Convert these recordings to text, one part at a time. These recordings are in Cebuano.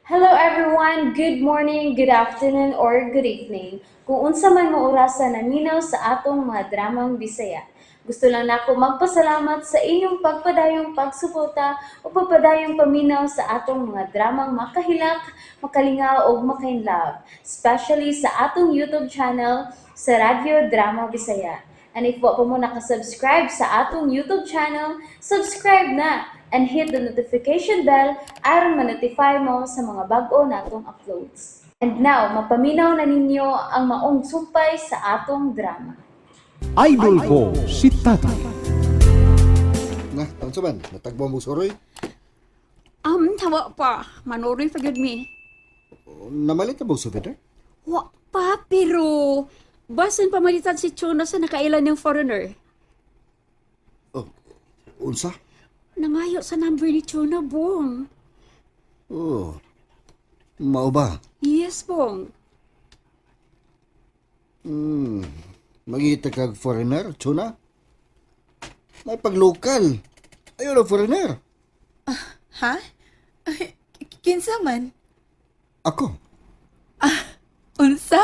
Hello everyone! Good morning, good afternoon, or good evening. Kung unsa man mo orasa naminaw sa atong mga dramang Bisaya. Gusto lang nako magpasalamat sa inyong pagpadayong pagsuporta o pagpadayong paminaw sa atong mga dramang makahilak, makalingaw ug makainlove, especially sa atong YouTube channel sa Radyo Drama Bisaya. And if wa pa mo nakasubscribe sa atong YouTube channel, subscribe na and hit the notification bell aron ma-notify mo sa mga bag-o natong uploads. And now, mapaminaw na ninyo ang maong sumpay sa atong drama. Idol ko si Tatay. Na, taon sa man, natagbo mo suroy. Tawa pa. Manuroy pa gyud mi. Namalit na ba souvenir? Wa pa, pero basan pamalitan si Chona sa nakailan ng foreigner. Oh, unsa? Nangayo sa number ni Chona, Bong. Oh, mao ba? Yes, Bong. Mangita kag foreigner, Chuna? May paglokal. Ayaw na foreigner. Ha? Ay, kinsa man? Ako. Unsa?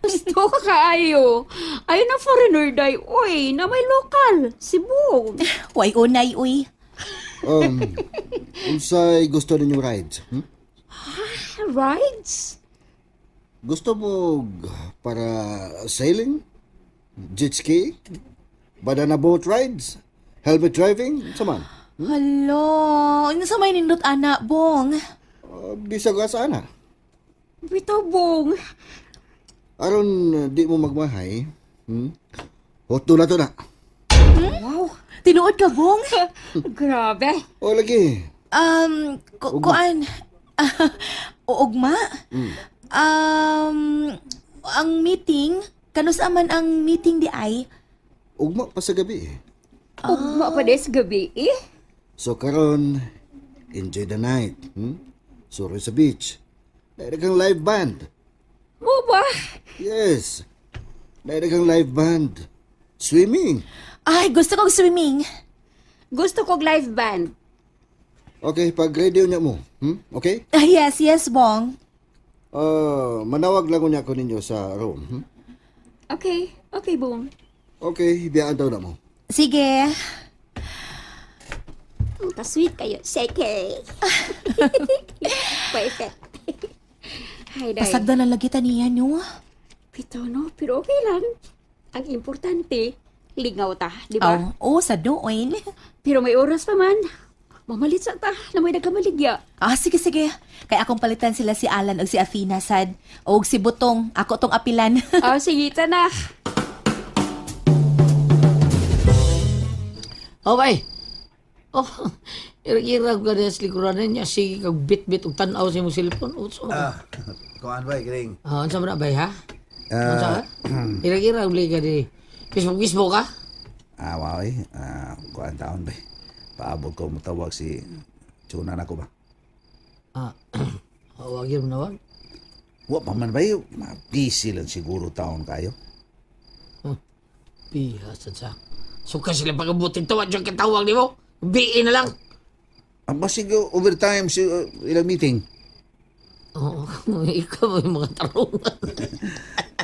Gusto ka kaayo. Ayo na foreigner day. Uy, na may lokal. Si Bong. Way unay, uy. Unsay gusto ninyo rides? Hmm? Rides? Gusto mo para sailing? Jet ski? Banana boat rides? Helmet driving? Unsa man? Hala, unsa may nindot ana, Bong? Bisag asa ana. Bitaw, Bong. Aron di mo magmahay, Hotdo na to na. Wow. Tinuod ka, Bong? Grabe. O lagi. Kuan. Ugma? Um, ang meeting, kanus man ang meeting di ay? Ugma pa sa gabi eh. Ugma pa des gabi eh. So karon, enjoy the night. Suroy sa beach. Dahil kang live band. Mo ba? Yes. Dahil kang live band. Swimming. Ay, gusto kong swimming. Gusto kog live band. Okay, pag radio niya mo. Okay? Ah, yes, yes, Bong. Manawag lang unya ko ninyo sa room. Okay. Okay, Bong. Okay, biyaan daw na mo. Sige. Ka-sweet kayo. Seke. Perfect. Hi, Day. Pasagdan ang lagi ta niya, no? Pito, no? Pero okay lang. Ang importante, lingaw ta, di ba? Oh, oh, sa doon. Pero may oras pa man. Mamalit sa ta na may nagkamaligya. Ah, sige, sige. Kay akong palitan sila si Alan o si Athena, sad. O si Butong. Ako tong apilan. Oh, sige, ta na. Oh, bay. Oh, irag-irag ka na sa likuran niya. Sige, kag bit-bit og tan-aw sa imong cellphone. Utso. Ah, kuan ba, kiring? Ah, unsa man na, bay, ha? Unsa ka? Irag-irag bli ka di. Facebook, Facebook ka? Ah, wow, eh. Ah, kuan taon ba? Paabot ko mutawag si Chuna na ko ba? Ah, wag yun na wag. Wa pa man ba yun? Busy lang siguro taon kayo. Pihasan sa. Suka sila pagabutin tawa dyan katawag ni mo. Biin na lang. Ah, basig overtime si ilang meeting. Oo, ikaw may mga tarungan.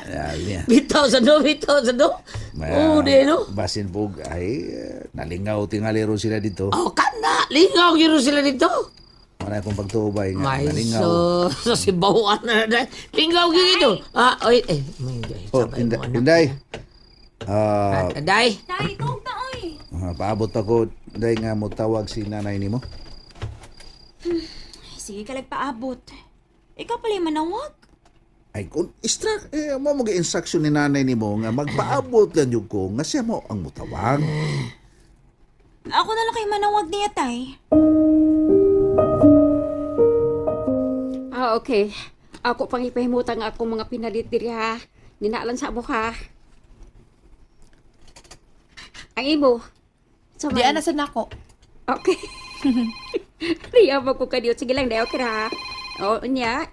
Ah, yeah. Bitaw sa do, bitaw sa do. Oo, di no? Basin pug ay nalingaw tingali ron sila dito. Oh, kana, lingaw yun sila dito. Wala akong pagtuubay nga May nalingaw. so, sa sibawan na na. Lingaw yun dito. Ah, oy, eh, may guys, Oh, sabay mo, anak. Inday. Ah, Ah, Day. paabot ako day nga mutawag si nanay nimo. Sige ka paabot. Ikaw pala yung manawag. Ay, kung instruct, eh, mo mo instruction ni nanay nimo nga magpaabot lang yung ko nga siya mo ang mutawag. Ako na lang kay manawag niya, tay. Ah, okay. Ako pang ipahimutang ako mga pinalit diri ha. Ninaalan sa amo ha. Ang imo. Sa Di ana sad nako. Okay. Riya mo ko kadiyo. Sige lang, dayo okay ra. O, nya.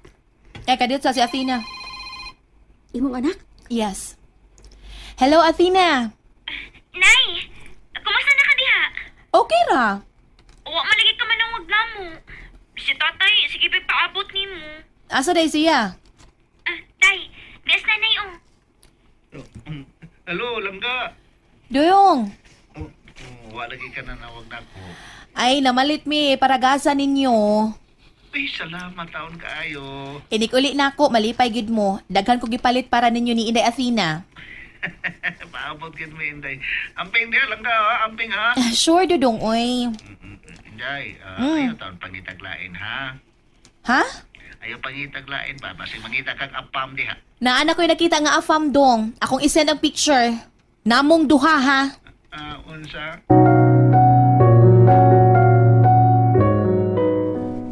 Eh, kadiyot sa si Athena. Imong anak? Yes. Hello, Athena. Nay! Kumusta na ka diha? Okay ra. Wa malagi ka manawag na mo. Si tatay, sige pa paabot nimo. Asa day siya? Ah, tay, gas nanay oh. Hello, langga. Duyong. Oh, oh, wala lagi ka na nawag na ako. Ay, namalit mi paragasa ninyo. Ay, salamat taon kaayo. Inig uli na ako, malipay gid mo. Daghan ko gipalit para ninyo ni Inday Athena. Paabot gid mo, Inday. Amping diha, langga, ha? Amping, ha? Sure, Dudong, oy. Inday, ayaw taon pangitaglain, ha? Ha? Ayaw pangitaglain ba? Basig mangita kag apam diha. Naan ako'y nakita nga afam dong. Akong isend ang picture. Namong duha ha. Ah, unsa?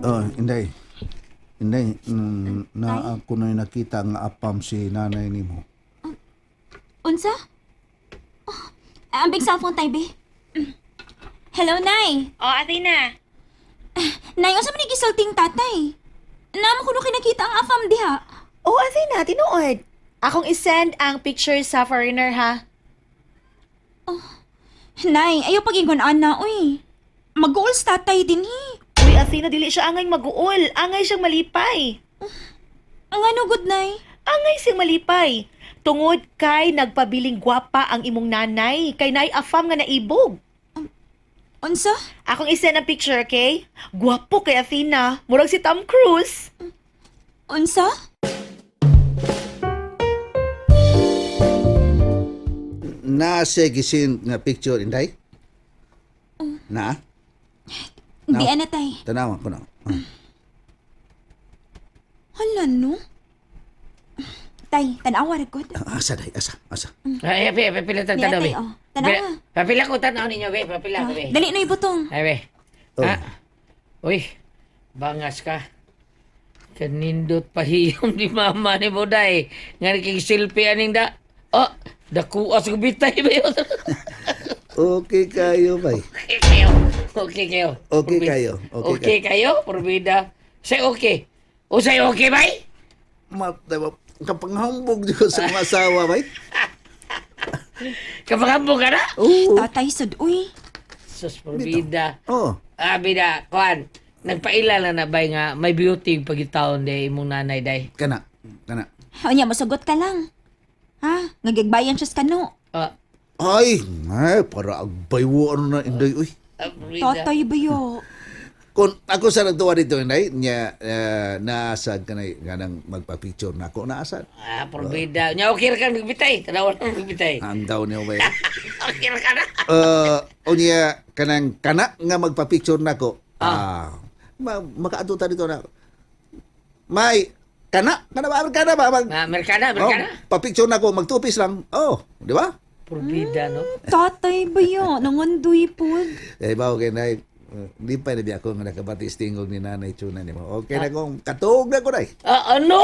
Oh, Inday. Inday, na ako na nakita nga apam si nanay nimo. Unsa? Oh, ang big cellphone tay, be. Hello, Nay. Oh, Athena. Nay, unsa man ni gisulting tatay? Namo kuno kinakita ang afam diha. Oh, Athena, tinuod. Akong isend ang picture sa foreigner ha. Nay, ayaw pag-ingon ana, uy. Mag-uul sa tatay din hi. Uy, Athena, dili siya angay maguol. Angay siyang malipay. Ang ano good, Nay? Angay siyang malipay. Tungod kay nagpabiling gwapa ang imong nanay, kay naay afam nga naibog. Unsa? Akong isend ang picture, okay? Gwapo kay Athena. Murag si Tom Cruise. Unsa? Na siya gisin nga picture, Inday? Na? Di Now. ana tay. Tanawan ko na. Ah. Hala no. Tay, tanawa ra gud. Asa day, asa, asa. Ay, pe, pila tang Niya, tanaw, tay, be. oh. Tanawa. Papila ko tanaw ninyo, be. Papila ko, be. Dali na ibutong. Ay, be. Oh. Ha? Uy, bangas ka. Kanindot pahiyom ni mama ni Boday. Nga nakiksilpi aning da. Oh, dakuas ko bitay ba yun? Okay kayo, bay. Okay kayo. Okay kayo. Okay kayo. Okay Okay kayo, Purbida. Say okay. O say okay, bay? Matay ba? Kapanghambog di ko sa mga asawa, bay. Kapagambog ka na? Oo. Tatay sud uy. Sus, Purbida. Oh. Ah, bida, kuan. Nagpaila na na bay nga may beauty pagitaon day imong nanay day. Kana, kana. Unya mosugot ka lang. Ha? Ngagigbayan siya sa kano. Ah, Ay, ay, para agbaywo ano na, Inday, uy. ah, Purbida. Tatay ba yo? Kung ako sa nagtuwa dito, Inday, niya, naasad ka na, nga nang magpa-picture na ako, naasad. Ah, Purbida. Nya okay ra ka nagbitay. Tanaw lang nagbitay. Ang daw niyo, bay. Okay ra ka na. O niya, kanang kana nga magpa-picture na ako. Ah. Makaadto ta dito na. May, kana, kana ba, kana ba? Mag, Ah, Amerikana, Amerikana. Oh, pa-picture na ako, magtupis lang. Oh, di ba? Purbida, no? Tatay ba yo? Nangandoy pod. Eh, ba, okay na. Di pa na ako nga nakabatis tingog ni Nanay Chuna ni mo. Okay na kong katuog na ko na. Ah, ano?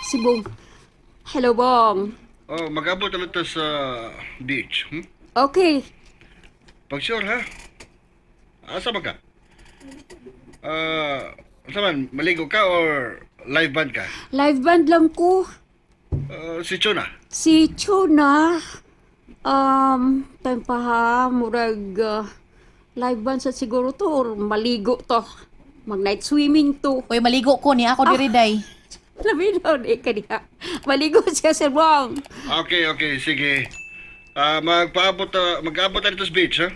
Si Bong. Hello, Bong. Oh, mag-abot na to sa beach. Okay. Pag sure, ha? Asa ba ka? Ah, unsa man, maligo ka or live band ka? Live band lang ko. Si Chuna. Si Chuna. Time pa ha, murag live band sa siguro to or maligo to. Mag night swimming to. Uy, maligo ko ni ako diri day. Labi na ulit ka niya. Maligo siya, Sir Bong. Okay, okay, sige. Ah, magpaabot mag-abot na dito sa beach, ha?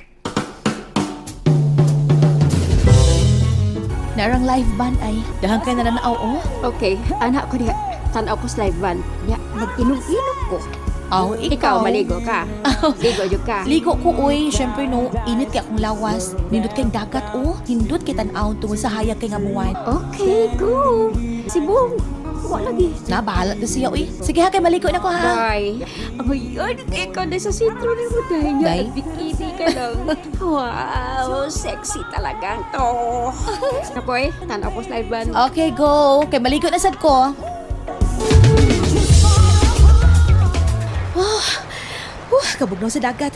Narang live band ay. Dahang kay nananaw oh. Okay, anak ko niya. Tanaw ko sa live band. Niya, mag-inom-inom ko. Aw, Ikaw, maligo ka. Ligo jud ka. Ligo ko oy, syempre no, init kay akong lawas. Nindot kay dagat oh, hindot kay tan-awon tungod sa hayag kay nga buwan. Okay, go. Si Bong, wa lagi. Na bahala na siya oy. Sige ha kay maligo na ko ha. Ay, ang yun, ikaw na sa sentro ni mo dahil niya. Day? Bikini ka lang. Wow, sexy talagang to. Ako eh, tanaw ko sa live band. Okay, go. Kay maligo na sad ko. Oh, kabugnaw sa dagat.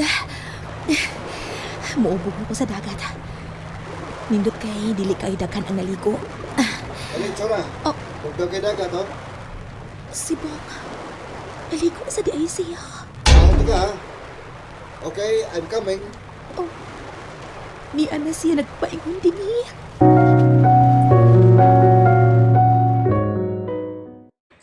Muubog na ko sa dagat. Nindot kay dili kay daghan ang naligo. Alin, Chona. Oh. Huwag daw kay dagat, oh. Si Bong, naligo na sa di ay siya. Ah, ka, ha? Okay, I'm coming. Oh, ni ana siya nagpaingon dinhi.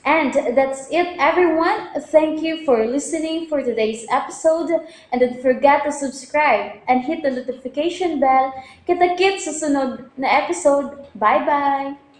And that's it, everyone. Thank you for listening for today's episode. And don't forget to subscribe and hit the notification bell. Kita-kits sa sunod na episode. Bye-bye!